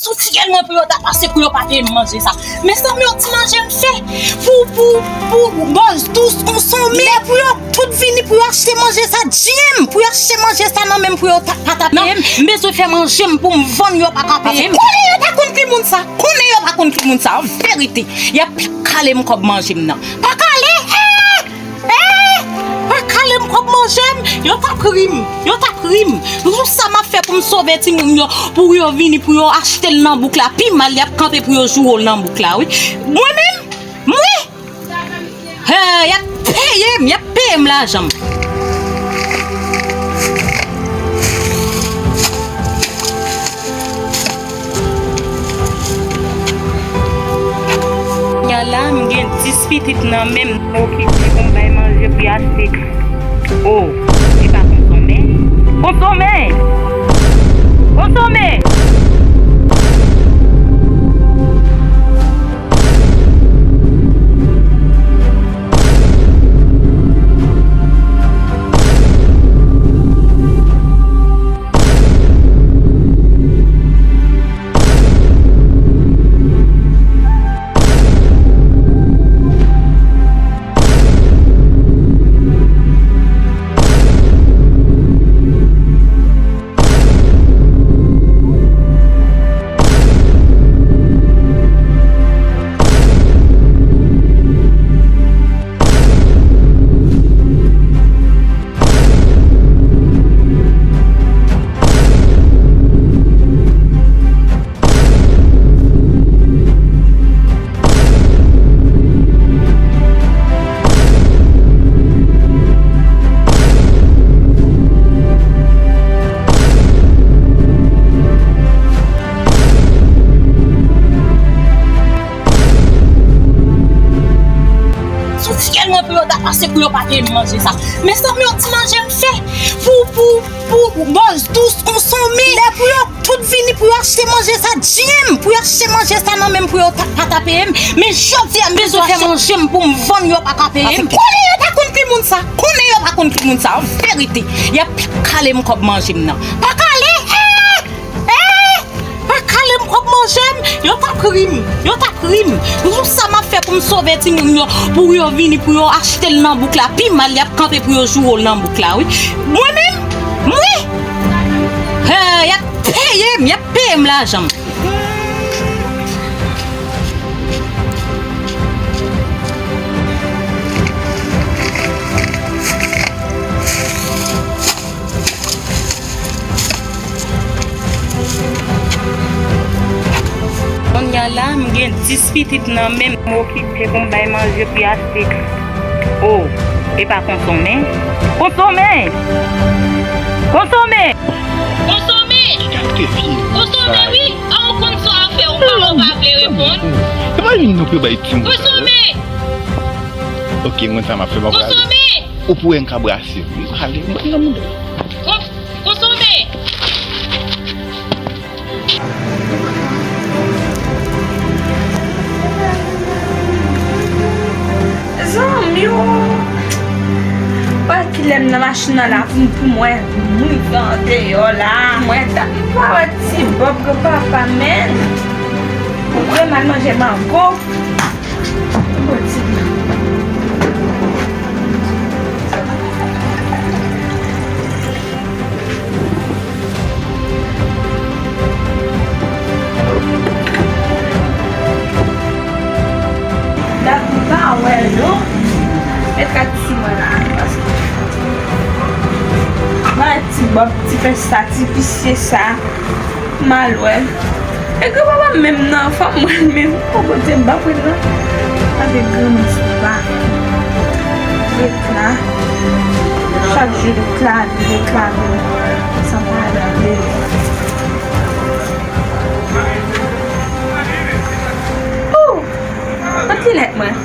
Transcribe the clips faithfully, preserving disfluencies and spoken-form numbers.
Sou syèl mwen pou yo ta pase pou yo pa peye m manje sa. Mezanmi, yon ti manje m fè pou, pou, pou bòz dous konsome. Lè pou yo tout vini pou yo achte manje sa, Jim, pou yo achte manje sa nan men m pou yo ta, pa ta peye m. M bezwen fè manje m pou m vann, yo pa ka peye m. Konnen yo pa konn ki moun sa. Konnen yo pa konn ki moun sa. An verite, y ap kale m kòb manje m nan. Pa kale! Eh! Eh! Pa kale m kòb manje m, yo t ap ri m, yo t ap ri m. Jou sa m ap fè pou m sove timoun yo, pou yo vini, pou yo achte l nan bouk la. Pi mal, y ap kanpe pou yo joure l nan bouk la, wi. Mwen menm, mwen, eh, y ap peye m, y ap peye m lajan m. Kounya la, m gen dis pitit nan men m, m okipe pou m bay manje pou y achte. O, se pa konsome? Konsome! Konsome! Sou syèl mwen pou yo ta pase pou yo pa peye m manje sa. Mezanmi, yon ti manje m fè pou, pou, pou bòz dous konsome. Lè pou yo tout vini pou yo achte manje sa, Jim, pou yo achte manje sa nan men m pou yo ta, pa ta peye m. Men jodi a, m bezwen fè manje m pou m vann, yo pa ka peye m. Konnen yo pa konn ki moun sa. Konnen yo pa konn ki moun sa. An verite, y ap kale m kòb manje m nan. Pa kale! Eh! Eh! Pa kale m kòb manje m, yo t ap ri m, yo t ap ri m. Jou sa m ap fè pou m sove timoun yo, pou yo vini, pou yo achte l nan bouk la. Pi mal, y ap kanpe pou yo joure l nan bouk la, wi. Mwen menm, mwen, eh, y ap peye m, y ap peye m lajan m. Kounya la, m gen dis pitit nan men m, m okipe pou m bay manje pou y achte. O, e pa konsome? Konsome! Konsome! Konsome! Konsome, wi! A, ou konn sa w ap fè, ou pale, ou pa vle reponn. E pa vin nou pe bay timoun. Konsome! Ok, mwen sa m ap fè, mwen pral. Konsome! Ou pou wè m ka brase. Mwen pale, mwen pale. Konsome! Zanmi w. Pa kilè m nan machin nan la pou m, pou m wè mouvan deyò la. Mwen ta m pa wè ti Bòb granpapa, men. Ou vle m al manje mango. Dat m pa wè l non. Met kat sou mwen la, paske m wè ti Bòb, ti pès sa, ti pisye sa. Malwè. E granpapa m menm nan, fò m wè l menm. O Bondye, m pa pran nan. Avèk granmoun sou pa. Ret la. Chak jou reklame, reklame. San pa ale andeyo. Ooh! Kot linèt mwen?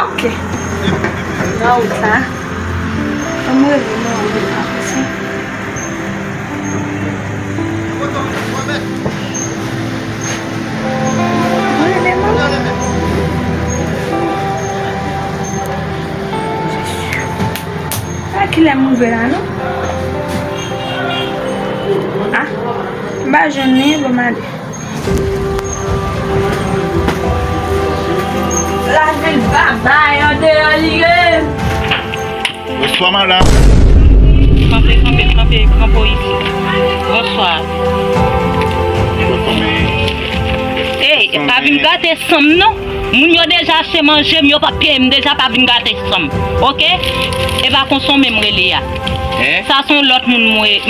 Ok. Nan wout la. Ann rele manman m apre sa. Ann rele manman. Kilè m rive la non? Ah, m pa jwenn li, bon m ale. Lavil baba, andeyò li ye. Bonswa, madanm. Kanpe, kanpe, kanpe, kanpe isit. Bonswa. Ey, pa vin gate san m non. Moun yo deja achte manje m, yo pa peye m deja, pa vin gate san m. Oke? E pa konsome m rele a. Sa se yon lòt moun mwen.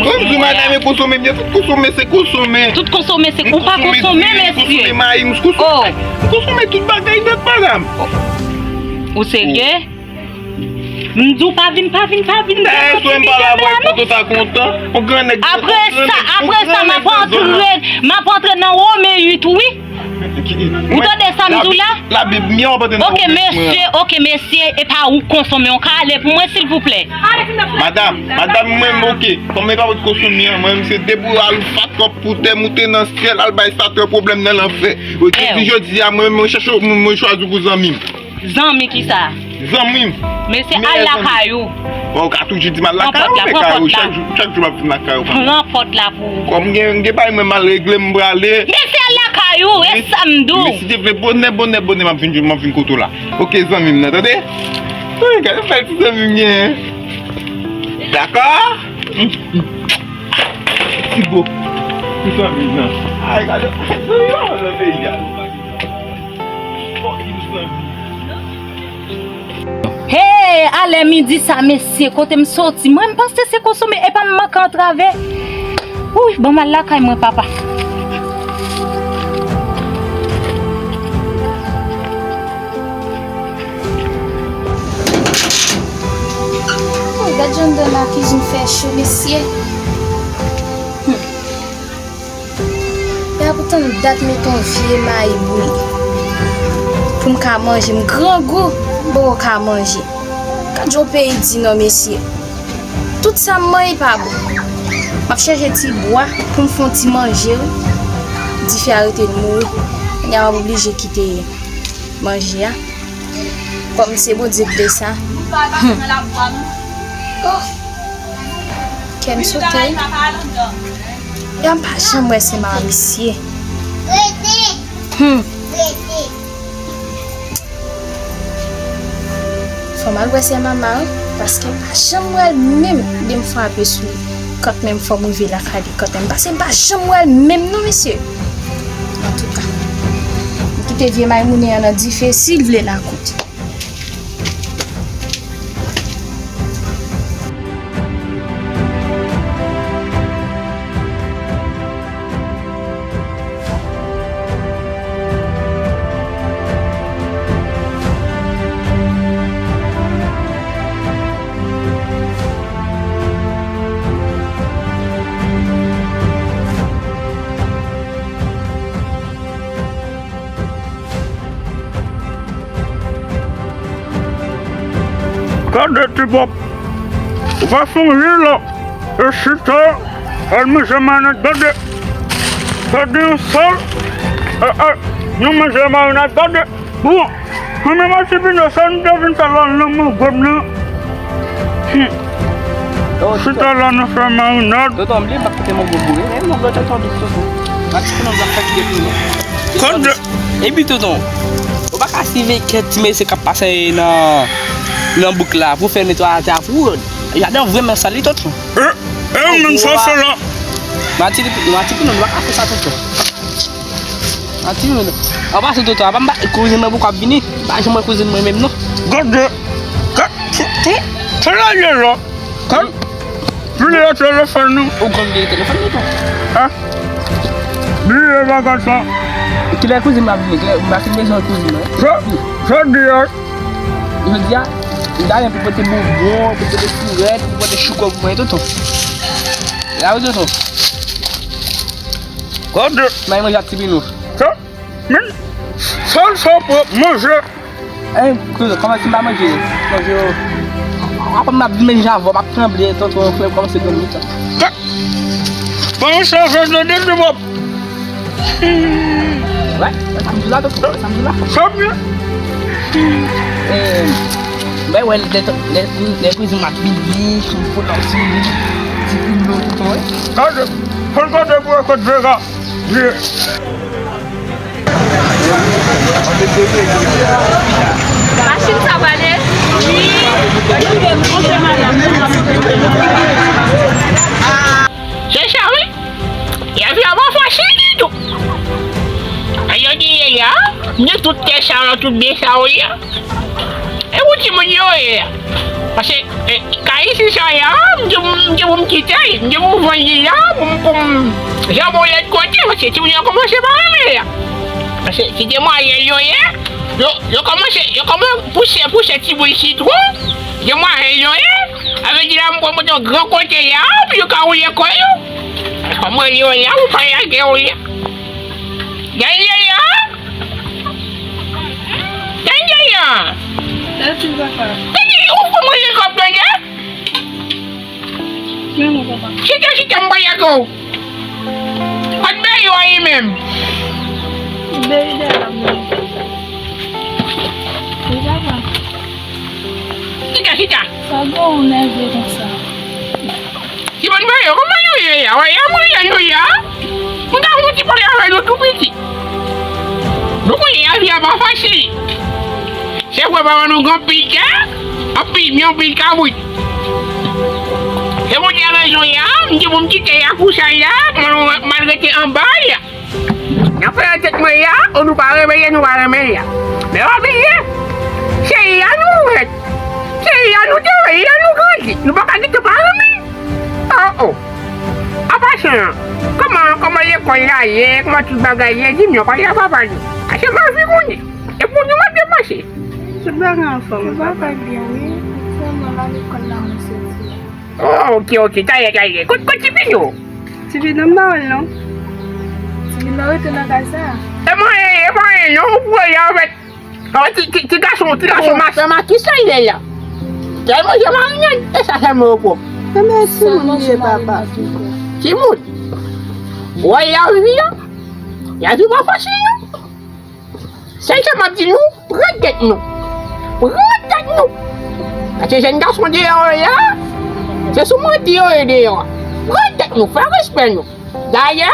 Mwen di madanm e konsome, m di tout konsome se konsome. Tout konsome se ou pa konsome, mesye. M konsome mayi, m konsome, m konsome tout bagay nèt, madanm. Ou serye? M di w pa vin, pa vin, pa vin. Dayè, sou m pale avè w, poto ta kontan. On gran nèg. Apre sa, apre sa, m ap antre, m ap antre nan Wome uit, wi. Ou tande sa m di w la? Labib, m byen w ap antre nan Wome uit. Oke, mesye, oke, mesye, e pa ou k konsome, w ka ale pou mwen, silvouplè. Madanm, madanm, mwen, oke. Kòm e pa ou k konsome an, mwen, se depi w al fatra pou tè moute nan syèl, al bay Satan pwoblèm nan lanfè. Oke, depi jodi a, mwen, mwen chèche, mwen, mwen chwazi w pou zanmi m. Zanmi kisa? Zanmi m. Mesye, al lakay ou. Bon, ou ka toujou di m al lakay ou, men kay ou, chak jou, chak jou m ap vin lakay ou. Pran pòt la pou ou. Kòm gen, gen bagay mwen mal regle, m prale. Mesye, al lakay ou, e sa m di w. Men si te vle bonè, bonè, bonè, m ap vin, m ap vin kote w la. Oke, zanmi m nan, tande? Wi, gade bèl ti zanmi m genyen. Dakò? Ti bo. Ti zanmi m nan. Ay, gade, gade, gade, gade, gade. Hey, alè midi sa, mesye, kote m soti? Mwen, m panse se konsome, epa m manke antrave. Wouy, ban m al lakay mwen, papa. Gad jan anndan lakizin fè cho, mesye. Hmm. Epi tann dat mete yon vye mayi bouyi pou m ka manje, m grangou, m poko ka manje. Gad yon peyi di non, mesye. Tout sa m manje pa bon. M ap chèche ti bwa pou m fè yon ti manje, wi. Dife a rete l mouri. Kounye a m ap oblije kite manje a. Kòm se Bondye k te sa. Hmm. Oh. Kè m sote. Yo, m pa janm wè se mama misye. Hmm. Fò m al wè se mama, wi, paske m pa janm wè l menm de m frape sou li. Kantmenm fò m rive lakay li kantmenm, paske m pa janm wè l menm non, mesye. Antouka, m kite vye mayi mounen an nan dife, si l vle l a koute. Gade ti bòb, ou pa sonje la, e chita, al manje marinad, gade, gade yon sal, e, e, nou manje marinad, gade, bon, mwen menm a ti bino, sa nou te vin fè la nan mango m nan. Hmm. Chita la, nou fè marinad. Tonton, m bliye m pa kote mango boure, men mango tonton, tonton. Mwen ti bino, m ap fè kite pou nou. Gade. Epi tonton, ou pa ka siveye kèk ti mesye k ap pase nan, nan bouk la pou fè netwayaj la pou ou. Jaden an vrèman sal wi tonton. E, e, ou menm sa w fè la? Mati, Mati, non, ou pa ka fè sa tonton. Mati, non. An pasan tonton, apa m pa kouzin mwen poko ap vini? M pa janm wè kouzin mwen menm non. Gade, gade, se, se, se la l ye la. Kan? Bliye telefòn nou. Ou konn bliye telefòn nou tou? Hein? Bliye bagay sa. Kilè kouzin m ap vini? Kilè, m pa fin bezwen kouzin mwen. Jodi a. Jodi a, m ta renmen pou pote bonbon, pou pote sirèt, pou pote chouko pou mwen tonton. La wi tonton. Gade. May manje ak ti pinou. Sa, men, sa, sa pwòp manje. Ey, kouzen, kòman si m pa manje? Manje yo. Apa m ap vin menm jan avè w, m ap tranble, tonton, frè m kòmanse granmoun sa. Bon, sa, sa, sa, de, de, de, bon. Wè, sa m di la, tonton, sa m di la. Sa byen. Eh, Bay wè lè, lè, lè, lè prezan m ap vini, sou fò la, sou ti pil lo, tout, wè. Gade, fò l gade pou wè kot Vera ye. Machin sa prale? Wi. Se sa, wi. Lavi a pa fasil ditou. Ayo di ye ya, ni tout tè sa yo, tout byen sa yo ya. E pou timoun yo ye a. Paske, e, kay isi sa ya, m te, m te pou m kite l, m te pou m vann li ya, pou m, pou m janbe yon lòt kote, paske timoun yo kòmanse pa renmen li ya. Paske si te mwayen yo ye, yo, yo kòmanse, yo kòmanse pouse, pouse ti boul sitwon, se mwayen yo ye, sa vle di la m pral mete yon gran kote ya, pou yo ka woule kò yo. Kòman yo ya, ou pa lage yo ya. Daniela! Daniela! Sa di papa? Tande, ou fè mwen lekòl tande? Men mwen papa. Chita, chita, m pral lage w. Kot Bèyo a li menm? Bèyo dèyè la menm. Wi papa. Chita, chita. Sa gen w nève konsa? Ti bòn mwen yo, kòman nou ye a? Wè, ya mwen ye nou ye a. Mwen ta fè yon ti pale avè nou tou piti. Nou konnen lavi a pa fasil. Se vre, papa nou gen anpil tè, anpil byen, anpil kabrit. Se Bondye rezon ya, m di pou m kite ya konsa ya, m al rete anba ya. Nan fè nan tèt mwen ya, o nou pa renmen ya, nou pa renmen ya. Men pa bliye, se ya nou fèt. Se ya nou te fè, ya nou grandi. Nou pa ka kite pa renmen. Oh, oh. An pasan, kòman, kòman lekòl la ye, kòman tout bagay ye, di m non, pale a papa nou. Paske m anvi konnen. E pou nou mande mache. Tout bagay anfòm. Tout bagay byen, wi. Sèlman la lekòl la mwen soti. Oh, ok, ok, talè, talè. Kot, kot ti Pino? Ti Pino m pa wè l non. Ti Pino rete nan kay sa. E mwen, e mwen non, ou pou wè anfèt. Oh, ti, ti, ti gason, ti gason mas. Mama, kisa l ye la? Kèl manje marinad, e sa sèlman yo pwòp. Enben, timoun li ye papa. Timoun. Wè lavi a. Lavi pa fasil non. Sèl sa m ap di nou, pran tèt nou. Pran tèt nou. Paske jèn gason deyò yo la, se sou manti yo ye deyò a. Pran tèt nou, fè respè nou. Dayè,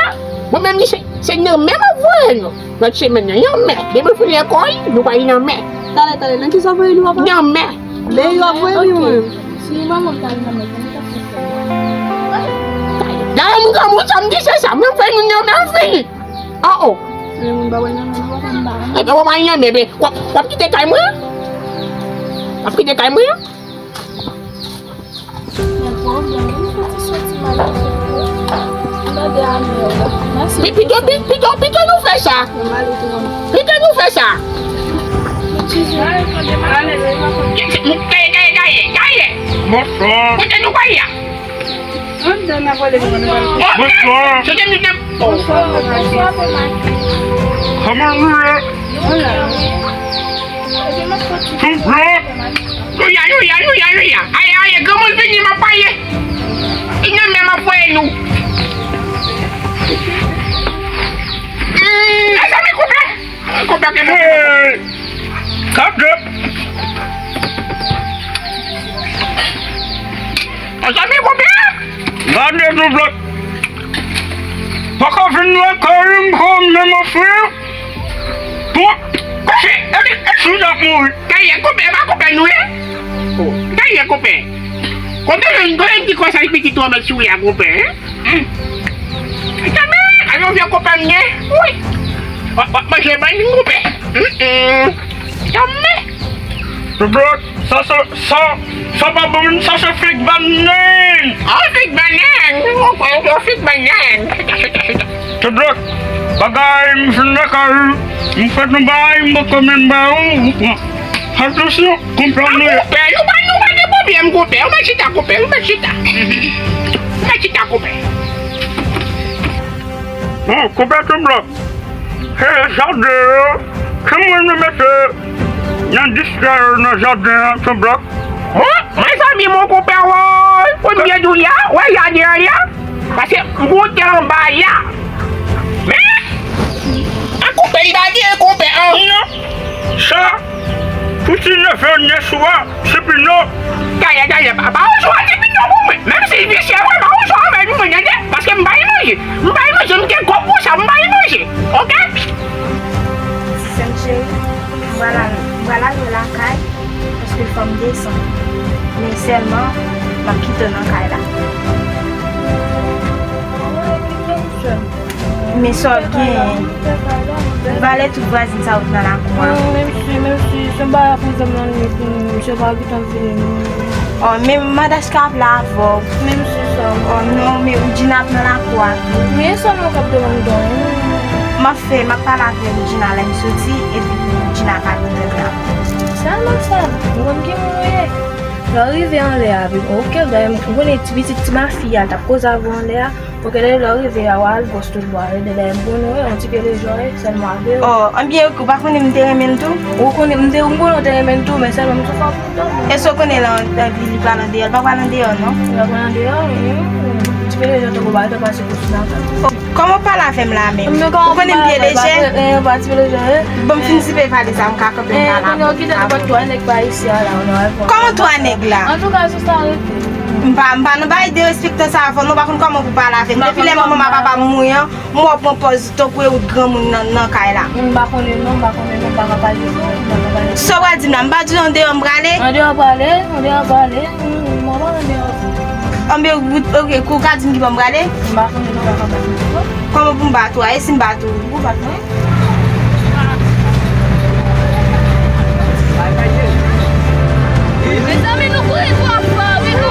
mwen menm li se, se nan men m ap voye nou. Lòt semèn nan, nan mè. Depi nou fin lekòl, nou pral nan mè. Talè, talè, nan kisa w voye nou, papa? Nan mè. Men yo ap voye nou menm. Si manman m t al nan mè, kòman ta fè? Dayè, moun granmoun sa m di se sa, mwen fè nou nan mè, m fini. Oh, oh. Men moun pa wè nan mè, nou pa konn ba. Ebyen, w ap al nan mè, men w ap, w ap kite kay mwen? W ap kite kay mwen? Gen pwoblèm, wi, m santi soti mal nan tèt mwen. M tande a mè yo la. Mèsi. Pi-, pito, pi-, pito, pito nou fè sa. Mwen m ale tou mwen. Pito nou fè sa. Gaye, gaye, gaye, gaye, gaye. Bonswa. Kote nou pral la? Anndan n ap ale pou nou. Bonswa. Se te nou te. Bonswa, bonswa, bonswa. Kòman nou ye? Tou blòk. Louya, louya, louya, louya. Ale, ale, granmoun vini, m ap pale. Li nan men m ap voye nou. Hmm, mezanmi, koupe. Koupe, koupe. Hey! Gade! Mezanmi, koupe. Gade, doublòt. Poko fin lakay m, poko menm ofri. Bon, koupe, epi, epi, sou ap mouri. Dayè, koupe, pa koupe nou ye. Dayè, koupe. Koupe, yon, yon ti konsèy pitit ou mèt sou li a, koupe, hein? Hmm. Janmen, a yon vye koupe m ye. Wi. W ap, w ap manje bann koupe. Hmm, hmm. Janmen. Doublòt, sa, sa, sa, sa pa bon, sa se fig bannann. Ah, fig bannann. Mwen kwè yo fè fig bannann. Chita, chita, chita. Doublòt, bagay, m fin lakay ou, m fè nou bagay, m poko menm ba ou, ou pran. Atansyon, konprann nou. Koupe, nou pa, nou pa gen pwoblèm, koupe. Ou mèt chita, koupe, ou mèt chita. Ou mèt chita, koupe. Bon, koupe, doublòt. He, jaden yo, ki moun nou mete nan distrè yo nan jaden an, doublòt? Oh, mezanmi, mon konpè, woy, premye jou li a, wè jaden an li a, paske m moute anba li a. Men, a koupe, li pa gen konpè an. Non, sa, Ou ti nève nèswa, Sipino. Dayè, dayè, pa, pa yon swa Sipino pou mwen. Menm si l visye, mwen pa yon swa avè l pou mwen, tande? Paske m bay manje. M bay manje, m gen kòb pou sa, m bay manje. Oke? Ti sè m cheri, m pral al, m pral al wè lakay, paske fò m desann. Men sèlman, m ap kite w nan kay la. Men sa w gen? Valè tout vwazin sa yo t nan lakou a. Menm si, menm si, se m pa la pou zam nan li pou misye pa gentan vini. Oh, men Madachka ap la avè w. Menm si sa. Oh non, men Woudjina ap nan lakou a tou. Men e sèlman k ap demann dan wi. M ap fè, m ap pale avè Woudjina lè m soti, epi Woudjina ka vin jwenn la. Sèlman sa, ou konn ki moun ou ye. Lè w rive anlè a, oke, ou konnen ti pitit ti mafi a, l t ap koze avè w anlè a. Oke, lè, lè w rive a, w al gòch tout bò a, rete dèyè m konnen w, yon ti pye lejè w ye, sèlman avè w. Oh, anbyen, ou pa konnen m te renmen l tou? Ou konnen m te, m konnen w te renmen l tou, men sèlman m sou fòm. Èske w konnen l an, li, li pral andeyò? Li pa pral andeyò, non? Li pa pral andeyò, wi. Ti pye lejè tankou bagay, tankou pase kou sou lakay. Oh, kòman w pale avè m la menm? Ou konnen m pye lejè? Bon, m fin sipe pale sa, m ka kanpe m pale avè w. Kòman twa nèg la? Antouka, se sa rete. M pa, m pa nan bagay derespektan sa avè w, non, pa konn kòman pou pale avè m. Depi lè manman m ak papa m mouri an, m wè w pran pòz tankou e ou t granmoun nan, nan kay la. M pa konnen non, m pa konnen non, m pa ka pale non, m pa ka pale. Sa w pral di m la, m pa di w andeyò m prale? Andeyò prale, andeyò prale, m, m pa andeyò. Anben, oke, kou w ka di m ki bò m prale? M pa konnen non, m pa ka pale non. Kòman pou m bat ou a? E si m bat ou? Ou bat mwen? Mezanmi, nou kouri twò fò, wi, nou.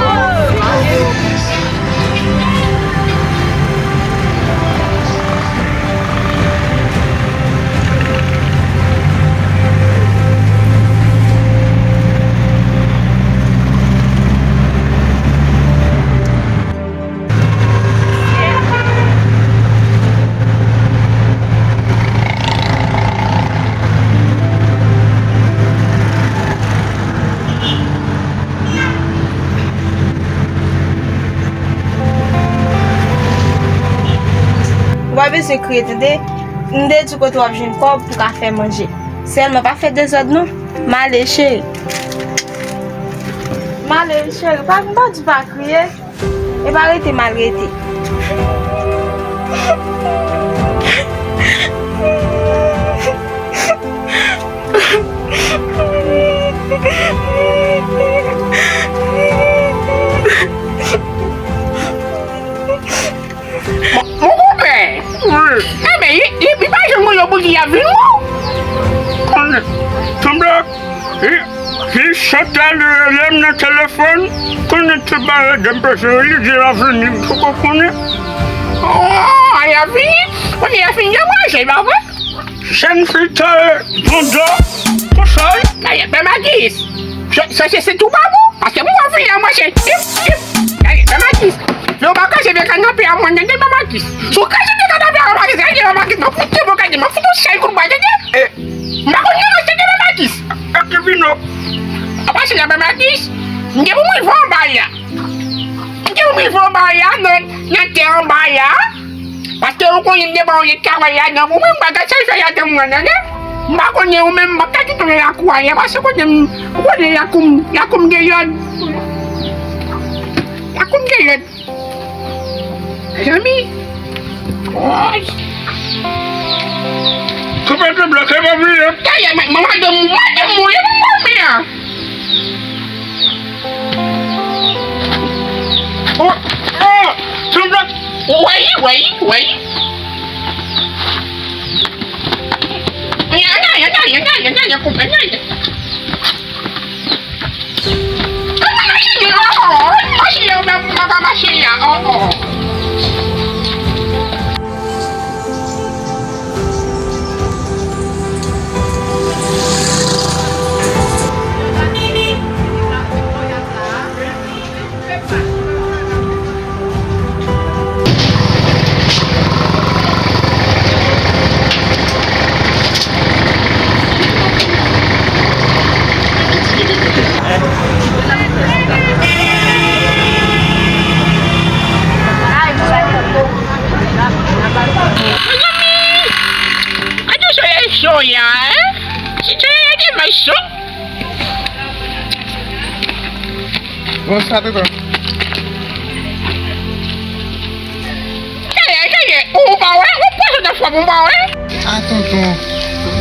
Ou pa bezwen kriye, tande. M te di w kote w ap jwenn kòb pou w ka fè manje. Sèlman pa fè dezòd non. M ale, cheri. M ale, cheri. Pa, m pa di w pa kriye. E pa rete m al rete. Mon, mon konpè. Wi. Enben, li, li, li pa janm mande pou li a vin, non. Konnen, sanble, li, li sot al rele m nan telefòn, konnen te bare de m peze, li di l a vini, m poko konnen. Oh, a, li a vini? Konnen li a vini degaje, pa vre? Jèn fi tèl, bondò, konsèy. Dayè, Pè Makis, sa, sa, se, se tou pa bon, paske mwen wè fini an manje. Ip, ip. Dayè, Pè Makis, lè w pa kache vye kanapè a mwen, tande, Pè Makis. Si w kache vye kanapè a mwen, Pè Makis, gade, Pè Makis, mwen fout bon, gade, mwen fout yon sèl kout bwa, tande. M pa konn nan manje, tande, Pè Makis. Ak vino. Apa se la, Pè Makis, m gen pou mwen rive anba la. M gen pou m rive anba a, nan, nan tè anba a. Paske ou konnen m te ba w yon travay ladan pou mwen, m pa ka sèvi fè ladan mwen, tande? M pa konnen ou menm, m pa ka kite w nan lakou a, paske konnen m, ou konnen lakou m, lakou m gen lòd. Lakou m gen lòd. Mezanmi. Woy. Koupe tout blòk, e pa bliye. Dayè, men, men madanm ou, madanm ou, e pou mwen a. Oh, oh, tout blòk. Woy, woy, woy. Ann ale, ann ale, ann ale, ann ale, koupe, ann ale. Kòman machin yo? Oh, oh, machin yo menm, m pa ka mache a. Oh, oh. Bonswa, tonton. Gade, gade, ou pa wè? Ou pwazon nan fwa pou m pa wè? A, tonton.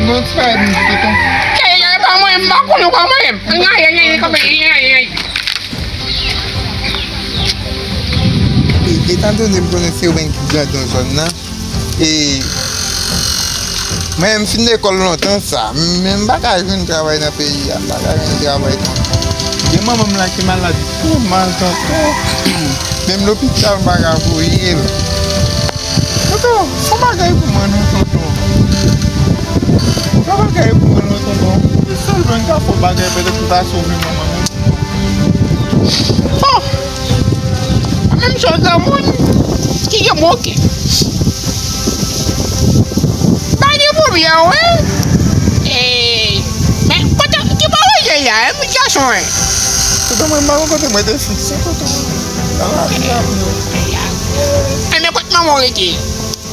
Non, se pa vre, tonton. Gade, gade, pa mwen, m pa konnen ou pa mwen. Gade, gade, gade, gade. E, etandone m konnen se ou menm ki grandi nan zòn nan, e, mwen, m fin lekòl lontan sa, men m pa ka jwenn travay nan peyi a, m pa ka jwenn travay tonton. Gen manman m la ki malad tou mal tonton. Menm lopital m pa ka voye l. Tonton, fè yon bagay pou mwen non, tonton. Fè yon bagay pou mwen non, tonton. Se sèl mwen k ka fè yon bagay, petèt m ta sove manman m. Oh! Menm jan granmoun ki gen moke. Pa gen pwoblèm, wi. E, men, kote, ki bò w ye la, e, gason, wi? Tonton, mwen, m pa konn kote mwen te fikse, tonton. Nan lari a, wi. E, men, kote manman w rete?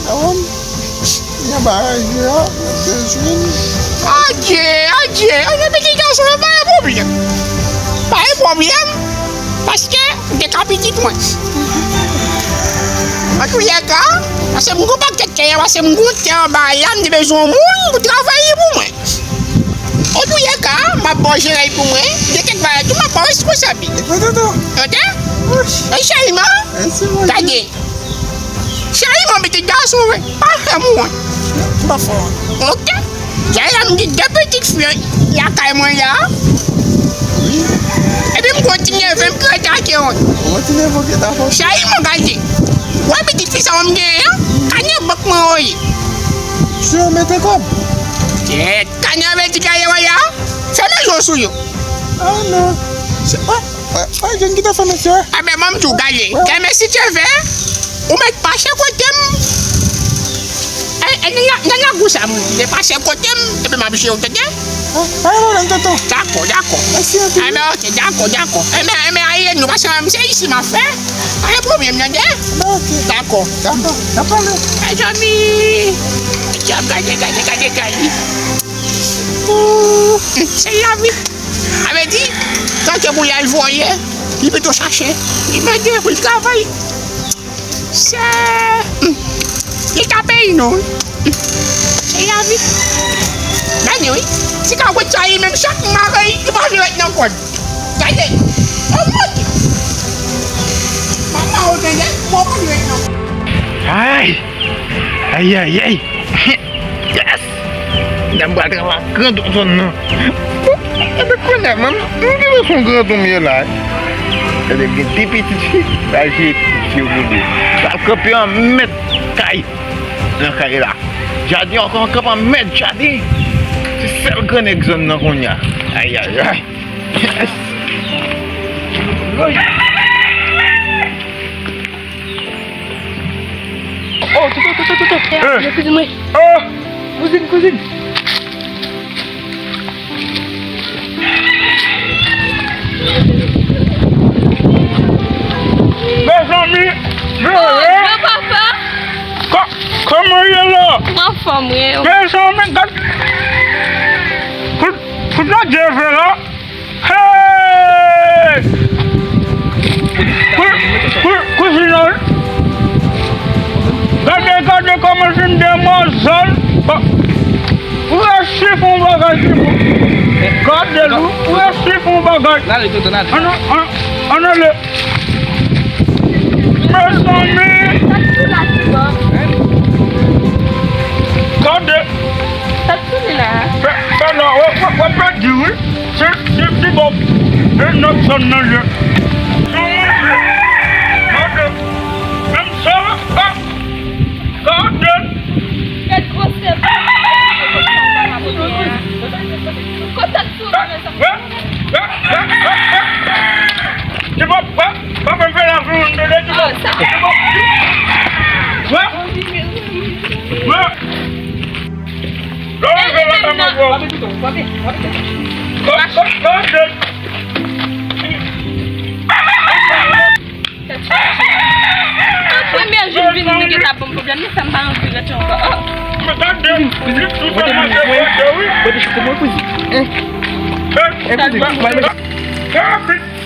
Nan anba raje a, mwen bezwen. Adje, adje, adje, pitit gason, pa gen pwoblèm. Pa gen pwoblèm, paske m te ka pitit mwen. Antoulèka, paske m gon pakèt tè, paske m gon tè anba la, m te bezwen yon moun pou travay li pou mwen. Antoulèka, m ap ba w jere l pou mwen, gen kèk bagay tou, m ap ba w responsabil. Tande? Mèsi, cheri, man. Gade. Cheri, mwen pitit gason, wi. Pa fè m wont. M pa fè w wont. Oke. Jodi a m gen de pitit fi lakay mwen la. Wi. Epi m kontinye vin m ki rete ak yo. Ou kontinye vin ki ta fè. Cheri, mwen gade. Wè pitit fi sa m genyen an? Kanè bank mwen voye. Si yo mete kòb. Kèt, kanè vle di kanè mwen la. Fèmen je w sou yo. Ah non. Se, wè. Wè, wè, jèn ki te fè mesye. Enben, ban m di w, gade, wè. Kè mesye te vè, ou mèt pase kote m. E, e, nan, nan, nan gou sa, m te pase kote m, epi m ap jere w, tande? Ah, pa gen pwoblèm, tonton. Dakò, dakò. Mèsi anpil. Enben, oke, dakò, dakò. Enben, enben, aye, nou pase, m se isi m ap fè. Pa gen pwoblèm, tande? Enben, oke. Dakò. Dakò, n ap pale. Mezanmi. Gade, gade, gade, gade. Ooh, se lavi. Sa vle di, tanke pou l al voye, li pito chache, li mande pou l travay. Se, hmm, li ka peyi nou, wi. Hmm, se lavi. Gade, wi. Ti ka wè sa, li menm chak maten, li pa vle ret nan kòd. Gade. Oh, mon Dieu. Papa, ou tande? Mwen pa vle ret nan kòd. Ay! Ay, ay, ay! Yes! Nèg m pral travay grandon zòn nan. Epi kounye a, menm, m gentan se yon grandon m ye la. Gade, gen de pitit fi, pral jere pitit fi yo pou li. Pral kanpe an mèt kay, nan kay la. Jaden ankò, kanpe an mèt jaden. Se sèl gran nèg zòn nan kounye a. Ay, ay, ay. Yes! Woy! Oh, toto, toto, toto. Eh. Kouzin mwen. Oh. Kouzin, kouzin. Mezanmi. Oh, granpapa. Kò-, kòman w ye la? Anfòm, wi. Mezanmi, gad. Kout, kout la dye vre la. Hey! Kou-, kou-, kouzin an. Gade, gade kòman se yon demwazèl. Ou resi fè yon bagay ki bon. Gade l, ou resi fè yon bagay. Ann, ann, ann ale. Mezanmi. Gade. Sa k tounen la? Fè, fè la, w, w, w ap pèdi, wi. Se, se, se bò. E nòt zòn nan ye. Gade. Menm sa, a. Gade. Gad gwosè. Kontak sou mwen sa. Ti bòb, wè, pa fè m fè la pou moun tande, ti bòb. Ti bòb. Wè. Wè. Lè w rive la, ta mwen bò. An premye jou m vini, nou gentan ban m pwoblèm, men sa m pa anvi rete ankò. Oh. Mwen te, mwen te, mwen te, mwen te, mwen te, mwen te, mwen te, mwen te, mwen te,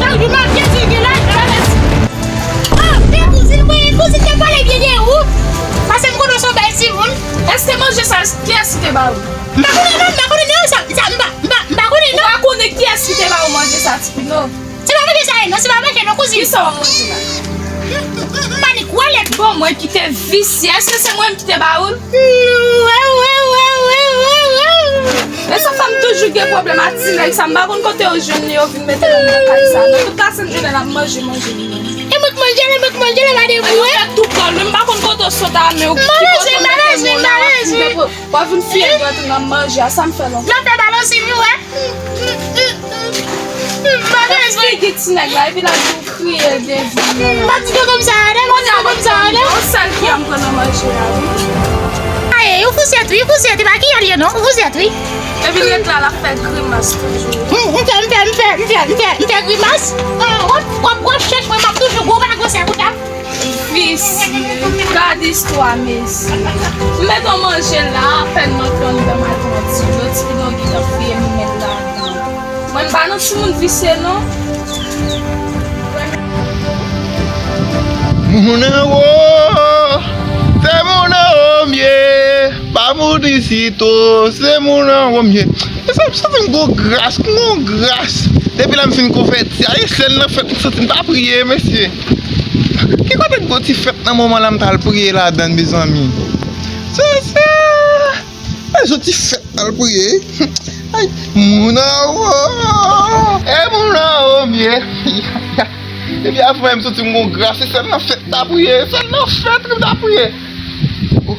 Chak jou m ap di l gen laj, laj. Ah, men kouzin mwen, kouzin te pale byen de ou. Paske m konnen w se yon bèl timoun. Èske manje sa, kiyès ki te ba ou? M pa konnen non, m pa konnen non, sa, sa, m pa, m pa, m pa konnen non. Ou pa konnen kiyès ki te ba ou manje sa, Tipino? Se pa manje sa ye non, se pa manje non, kouzin. Kisa w ap manje la? M pa ni kwè lèt. Bon, mwen ki te visye, èske se mwen ki te ba ou l? Wè, wè, wè, wè, wè, wè. E sa fè m toujou gen pwoblèm ak ti nèg sa, m pa konn kote yo jwenn li, yo vin mete l anndan kay sa. Nan tout lasent jounen l ap manje, manje li menm. E mwen k manje l, e mwen k manje l, e pa de vre. Yo fè tou kòl, men m pa konn kote w sot a, men ou ki kote w mete moun la, w ap vin depo-, w ap vin fiyèl dwèt ou nan manje a, sa m fè lontan. L ap fè balanse, wi, wè. L ap figi ti nèg la, epi l ap di w Kriye devan mwen. M pa di yo kòmsa, non, m pa di yo kòmsa, non. Yon sèl kiyè m pran nan manje a, wi. Aye, yon fousèt, wi, yon fousèt, e pa kiyè l ye, non, yon fousèt, wi. Epi l ret la, l ap fè grimas toujou. M, m fè, m fè, m fè, m fè, m fè, m fè grimas. Ah, w ap, w ap, w ap chèche mwen, m ap toujou gwo pa gwosè pou ta. Visye, gad istwa, mesye. M met yon manje la, apèn m antre anndan, m al pran ti dlo, ti bidon gentan fouye m met ladan. Mwen m pa nan timoun visye non. Moun anwo, se moun anwo m ye. Pa moun isit o, se moun anwo m ye. E sa, sa vin gwo gras, gwo gras. Depi lè m fin konvèti a, e sèl nan fèt m santi m pa priye, mesye. Ki kote m gon ti fèt nan moman la m t al priye ladan l, mezanmi? Se, se, ay, soti fèt al priye. Ay, moun anwo, e moun anwo m ye. Epi avan m soti m gon gras, se sèl nan fèt m ta priye, sèl nan fèt m ta priye. Oh,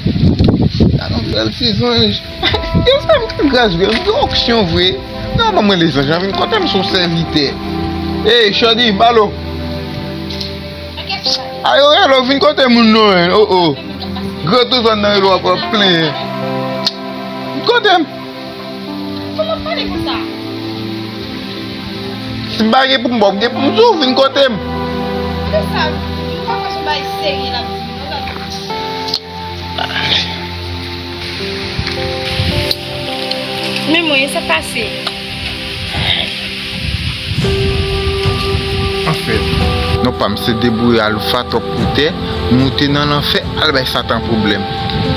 gad yon bèl ti zanj. Yo, sa m te gras vre, m gen onksyon vre. Nan, ban mwen lezanj, vin kote m sou sèvitè. Ey, Chòdi, balo. Ayo, hello, vin kote moun non, en. Oh, oh. Gran tou zòn nan, hello, ap, ap plenyen. Vin kote m. Kòman w pale konsa? Si m pa gen pou m ba w, m gen pou m di w, vin kote m. Kisa? M pa kwè se yon bagay serye l ap di m non, gade. Men mwen, sa pase. Anfèt, non pa m se debouye aloufa twòp pou tè, moute nan lanfè, al bay Satan pwoblèm.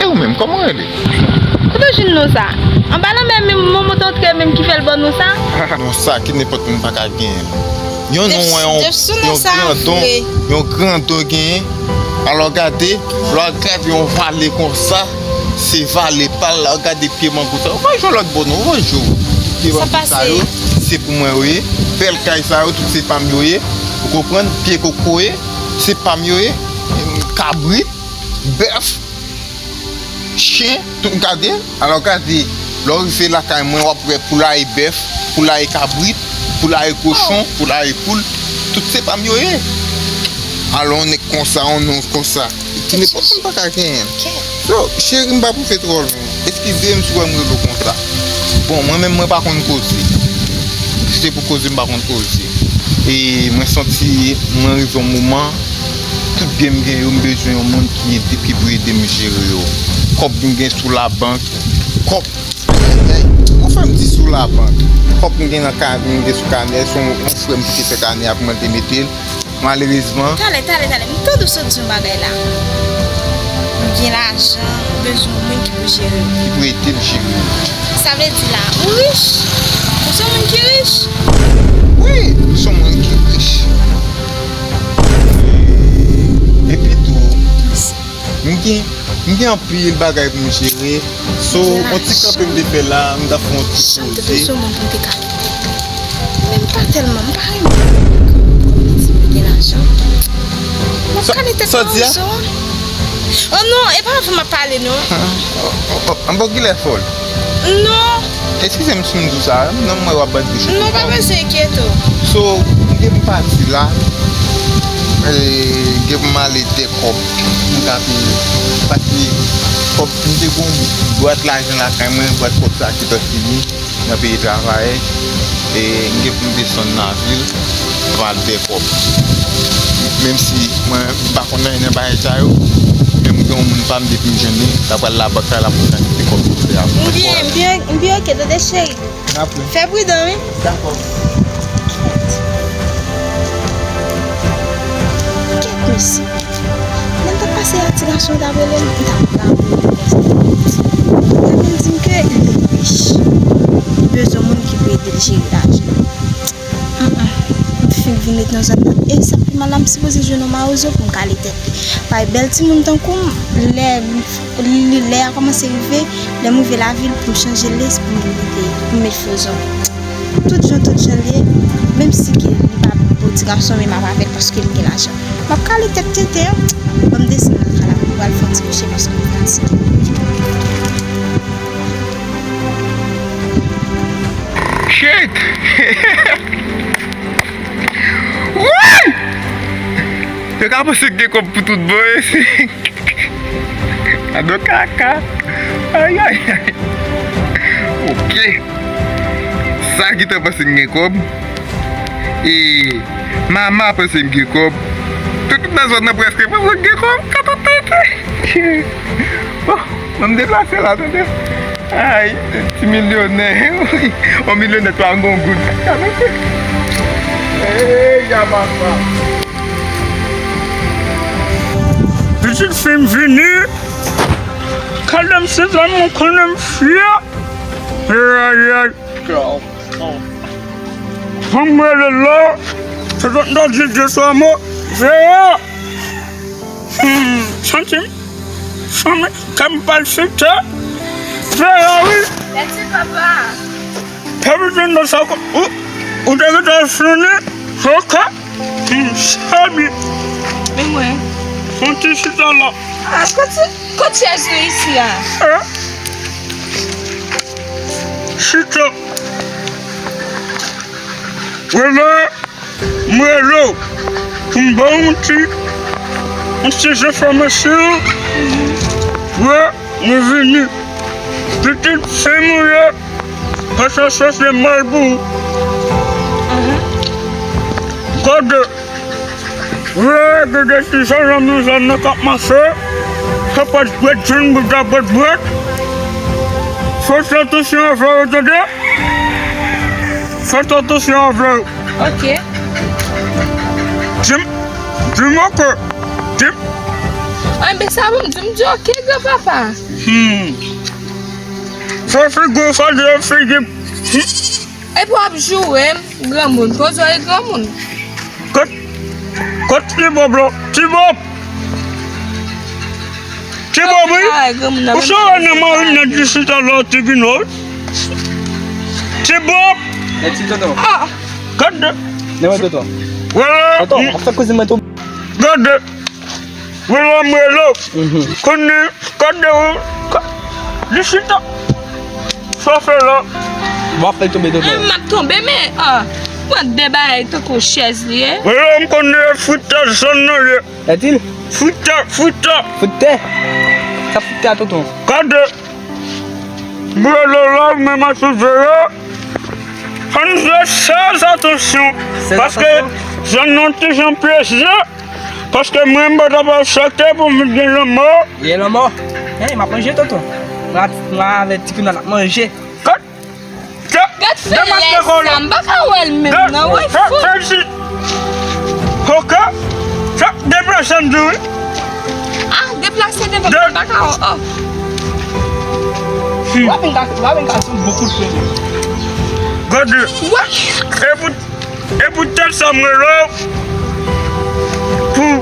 E ou menm, kòman w rele? Kote w jwenn non sa? Anba lanmè menm, yon mot antre menm ki fè l ban nou sa? Non sa, ki nenpòt moun pa ka genyen. Yon non, yon, yon grandon, yon grandon genyen. Alò gade, lè w gade yon vale konsa, se vale pa l la, gade pye mango sa. Ou pa jwe lòt bò non, ou pa jwe. Pye mango sa yo, se pou mwen yo ye. Bèl kay sa yo, tout se pa m yo ye. Ou konprann? Pye kokoye, se pa m yo ye. Kabrit, bèf, chen, tout gade. Alò gade, lè w rive lakay mwen, w ap wè poulaye bèf, poulaye kabrit, poulaye kochon, poulaye poul, tout se pa m yo ye. Alò yon nèg konsa, yon non konsa, ki nenpòt moun pa ka genyen l. So, cheri, m pa pou fè twò lwen. Eskize m si w wè m rele w konsa. Bon, mwen menm, mwen pa konn koze. Si se pou koze, m pa konn koze. E mwen santi mwen rive yon moman, tout byen m gen yo, m bezwen yon moun ki ede, ki pou ede m jere yo. Kòb m gen sou labank, kòb, ay, ay, ou fè m di sou labank. Kòb m gen nan ka, m gen sou kanè, se yon, yon frè m ki te fè kanè a pou mwen te mete l. Malerezman. Talè, talè, talè, m tande w sot di yon bagay la. M gen lajan, m bezwen yon moun ki pou jere m. Ki pou ede m jere m. Sa vle di la, ou rich? Ou se yon moun ki rich? Wi, m se yon moun ki rich. Epi tou, m gen, m gen anpil bagay pou m jere. So, yon ti kanpe m te fè la, m ta fè yon ti poze. Jan m te bezwen moun pou m te ka rete. Men m pa tèlman, m pa renmen moun ki di m gen lajan. M ap kale tèt mwen ozo. Oh non, e pa avè w m ap pale non. An bon kilè fòl? Non. Eskize m si m di w sa, non, m wè w ap bat bouch ou. Non, pa bezwen enkyete w. So, m gen pou m pati la, e, gen pou m ale dè kòb. M ka peye. Paske kòb, m te gon bwat lajan lakay mwen, bwat kòb sa ki fè fini nan peyi travayè. E m gen pou m desann nan vil, m al fè kòb. Menm si mwen, m pa konn anyen nan bagay sa yo, men m gen yon moun pa m depi m jwenn li, l ap pral labank la, l ap pran kantite kòb li vle a. M byen, m byen, m byen, oke, tande cheri. N ap wè. Fè pridan, wi. Dakò. Kèt. Kèt, mesye. Lè m t ap pase a, ti gason t ap rele m, m t ap raple l konsa. Li t ap vin di m ke li rich. Li bezwen moun ki pou ede l jere lajan. Mm, mm. M fin vin ret nan zòn nan. E sa pi mal la, m sipoze jwenn yon mawozo pou m kale tèt li. Paske bèl timoun tankou m, lè, lè a kòmanse rive, lè m rive lavil, pou m chanje lespri, pou m mete, pou m met fo zòn. Tout jan, tout jan l ye, menm si ke li pa bon ti gason, men m ap avè l paske l gen lajan. M ap kale tèt tenten an, ban m desann nan kay la, m pral fè yon ti kouche paske m fatige. Shit! Woy! Yo ka panse k gen kòb pou tout bon, e se. Gade kaka. Ay, ay, ay. Ok. Sa ki te panse m gen kòb. E mama panse m gen kòb. Tout moun nan zòn nan prèske panse m gen kòb. Katatete. Oh, ban m deplase la, tande. Ay, ti milyonè. On milyonè pa gon goud. Katatete. Ey, ya papa. Pitit fi m vini. Gade m se zanmi m konnen m fyè. Ay, ay, ay. Fò m rele la. Se zòt nan di de twa mo. Veya. Hmm, santi m. Fanmi, kè m palpite. Veya, wi. Mèsi, papa. Pa bezwen nan sa ko-, ou, ou te gentan fini. Ok. Hmm, sabi. Men mwen. Santi chita la. Ah, kote, kote chèz ou isi a? Eh? Chita. Wè la, m rele w pou m ba w yon ti, yon ti enfòmasyon. Wè, mwen vini. Pitit fi m ou ye, pa sa se mal pou ou. Gade. Wè, gade ki jan zanmi w nan k ap mache. Sa pa t bwèt jwenn bouda bwèt bwèt. Fò fè atansyon avè w, tande? Fè atansyon avè w. Ok. Di m, di m ok. Di m. Enben, sa bon, di m di ok, granpapa. Hmm. Fè figi w fache, figi. Hmm. Epi w ap joure m, granmoun. Koze w e granmoun. Kot, kot Ti Bob la? Ti Bob! Ti Bob, wi! Ou sove nan mari m nan di chita la, Ti Bino, wi! Ti Bob! Gade! Gade! Gade! Wè la m rele w. Konnen, gade ou, ka-, li chita. Sa fè la. M ap fè l tonbe, tonton. M ap tonbe, men, ah, pran de bagay tankou chèz li ye. Wè la m konnen fritè zòn nan ye. Fritè, fritè. Fritè? Sa fritè a, tonton? Gade. M rele la, men m ap sou zere. Ann fè trè atansyon. Paske zòn nan ti jan peze. Paske mwen, m pa ta pral chèche pou m vin gen lanmò. Gen lanmò? Hey, m ap manje, tonton. Mwen a, mwen avè ti Kounya n ap manje. Gad, gad, gad fè lè sa, m pa ka wè l menm, non, wè, fè, fè isi. Ok. Fè, deplase m di wi. Ah, deplase devan m, m pa ka wè, oh. W ap vin ka, w ap vin ka sou bokou de pye. Gade. E pou E poutèt sa m rele w pou,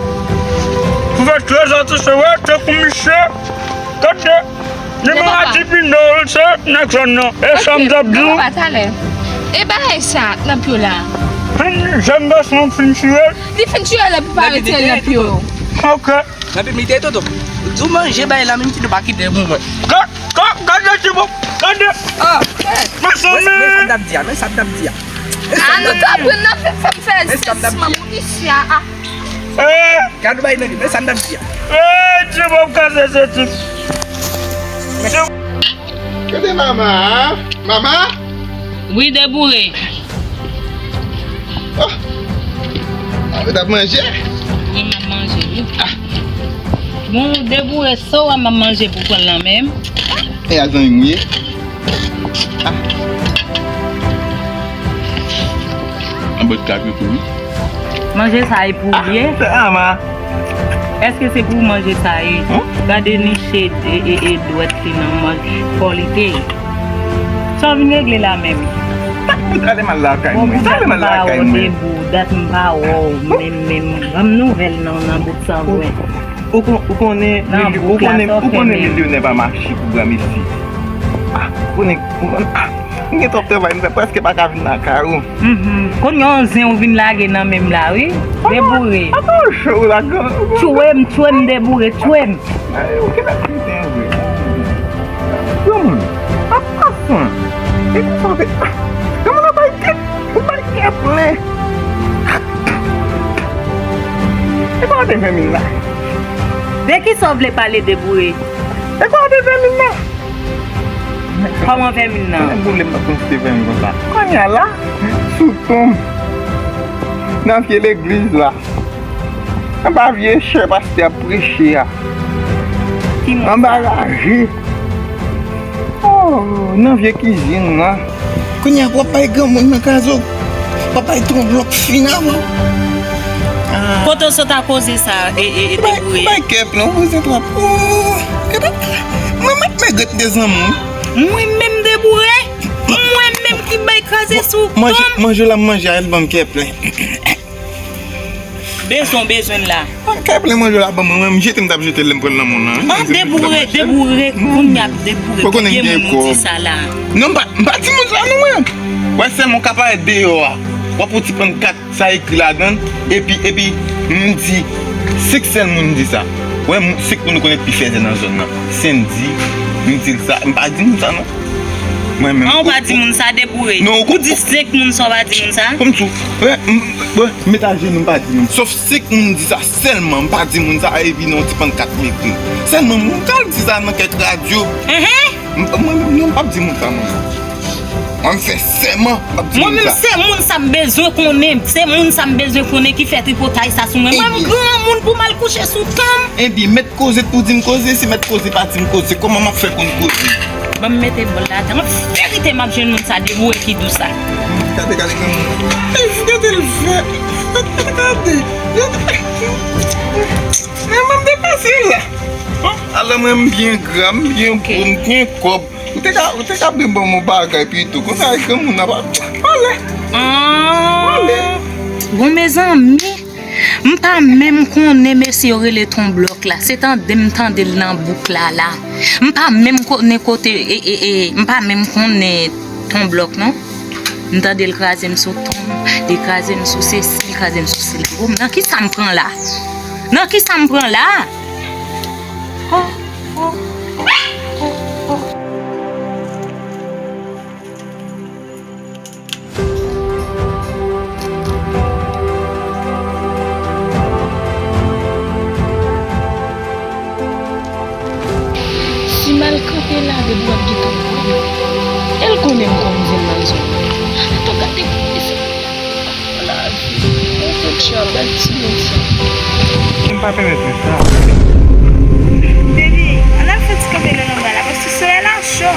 pou fè trè atansyon, wè, tankou misye, tande, nimewo a Ti Bino, se nèg zòn nan. E sa m t ap di w. Papa, talè. E bagay sa nan pye w la? Jèn gason an fin tire l. Li fin tire l epi pa retire l nan pye w. Ok. Nan piblik, tonton. Di w manje bay la, menm si nou pa kite pou mwen. Ka, ka, gade Ti Bob, gade. Ah, mezanmi. Men sa m t ap di a, men sa m t ap di a. Ah, nou t ap, nou t ap fè m fè sèsman pou isi a. Eh. Gade bay nan li, men sa m t ap di a. Eh, Ti Bob ka sèse ti. Kote mama a? Mama? Wi, Deboure. Oh! Ah, ou t ap manje? Wi, m ap manje, wi. Ah! Bon, Deboure, sa w wè m ap manje pou pran l nan men m? E a zanmi m ye. Ah! An bòt kak yo tou, wi. Manje sa e pou ou ye? Ah, ama. Èske se pou manje sa ye? Gade niche e, e, e dwèt li nan manch kò li te ye. Sa w vin regle la menm? Ou t ale mal lakay mwen. Ou t ale mal lakay mwen. Dat m pa wè w, menm, menm. Ban m nouvèl nan, nan bout sanzwen. Ou kon-, ou konnen, ou konnen, ou konnen milyonè pa mache pou granmesi. Ah, ou konnen, ou konnen, ah. M gen twòp travay, m prèske pa ka vin lakay ou. Kounye a yon zen ou vin lage nan men m la, wi. Deboure. Tchwe m, tchwe m, Deboure, tchwe m. Ou gentan fin zen vre. Granmoun, ap pasan. E konsa w te, granmoun ap bay tèt, ou bay tèt plen. E pa w te Vèmin la. De kisa w vle pale, Deboure? E kwa de vèmin nan? Kòman vèmin nan? Mwen boule m pa konn se vèmin konsa. Kounye a la, sou tonm. Nan vye legliz la. Anba vye chè pastè ap preche a. Ki moun sa? Anba raje. Oh, nan vye kizin la. Kounye a, w ap bay granmoun nan kraze w. W ap bay tron blòk fin avan. Ah. Kote w sot a koze sa, e, e, e, Deboure? Bay kè plen, w bezwen twòp. Oh, gade, mwen mèt mègret de zanmi. Mwen menm, Deboure? Mwen menm ki bay kraze sou tonm? Manje, manje la, m manje a, el ban m kè plen. Bezwen, bezwen la. Kè plen manje la ban mwen, mwen, m jete, m t ap jete l, lè m pran l nan men w lan. An, Deboure, Deboure, kounye a, Deboure, ki moun ou di sa la? Non, m pa, m pa di moun sa non, mwen. Wè, sèlman w ka parèt deyò a. W ap yon ti pannkat, sa ekri ladan l, epi, epi, m di, senk sèl moun di sa. Wè, m, senk moun ou konnen ki fèzè nan zòn nan. Sendy, m di l sa, m pa di moun sa non. Mwen menm. An, ou pa di moun sa, Deboure. Non, ou di senk moun sa, ou pa di moun sa? Kòm tou. Wè, m, wè, m met ajenou, m pa di moun. Sof senk moun di sa sèlman, m pa di moun sa, epi nan yon ti pannkat m ekri. Sèlman moun ka di sa nan kèk radyo. Enhen. M, mwen menm non, m p ap di moun sa, mwen. Mwen, m fè sèman, m p ap di moun sa. Mwen menm, se moun sa m bezwen konnen. Se moun sa m bezwen konnen ki fè tripotay sa sou mwen. Mwen, m granmoun pou m al kouche sou tonm. Ebyen, mèt koze pou di m koze, si mèt koze pa di m koze, kòman m ap fè konn koze? Ban m mete bòl la atè. An verite, m ap jwenn moun sa, Deboure ki di w sa. Gade, gade, gade. Gade l fè. Gade, gade. Mwen, m depase la. Alò, mwen, m byen gra, m byen gwo, m gen kòb. Ou te ka, ou te ka byen ban m yon bagay pito. Konsa, granmoun nan pa pale. Ah. Pale. Bon, mezanmi, m pa menm konnen mesye yo rele Ton Blòk la. Se tande m tande l nan bouk la, la. M pa menm konnen kote, e, e, e, m pa menm konnen Ton Blòk, non. M tande l kraze m sou tonm, li kraze m sou sesi, li kraze m sou sela. Bon, nan kisa m pran la? Nan kisa m pran la? Oh, oh, oh, oh. Si m al kanpe la, Deboure ap gentan pran m. E l konnen m kòm zen nan zòn nan. Ala, tann gade kote sa. Ala, mwen fè tchè a bay timoun sa. M pa pèmèt li sa. Baby, ann al fè ti kanpe nan lanmè la, paske solèy la cho.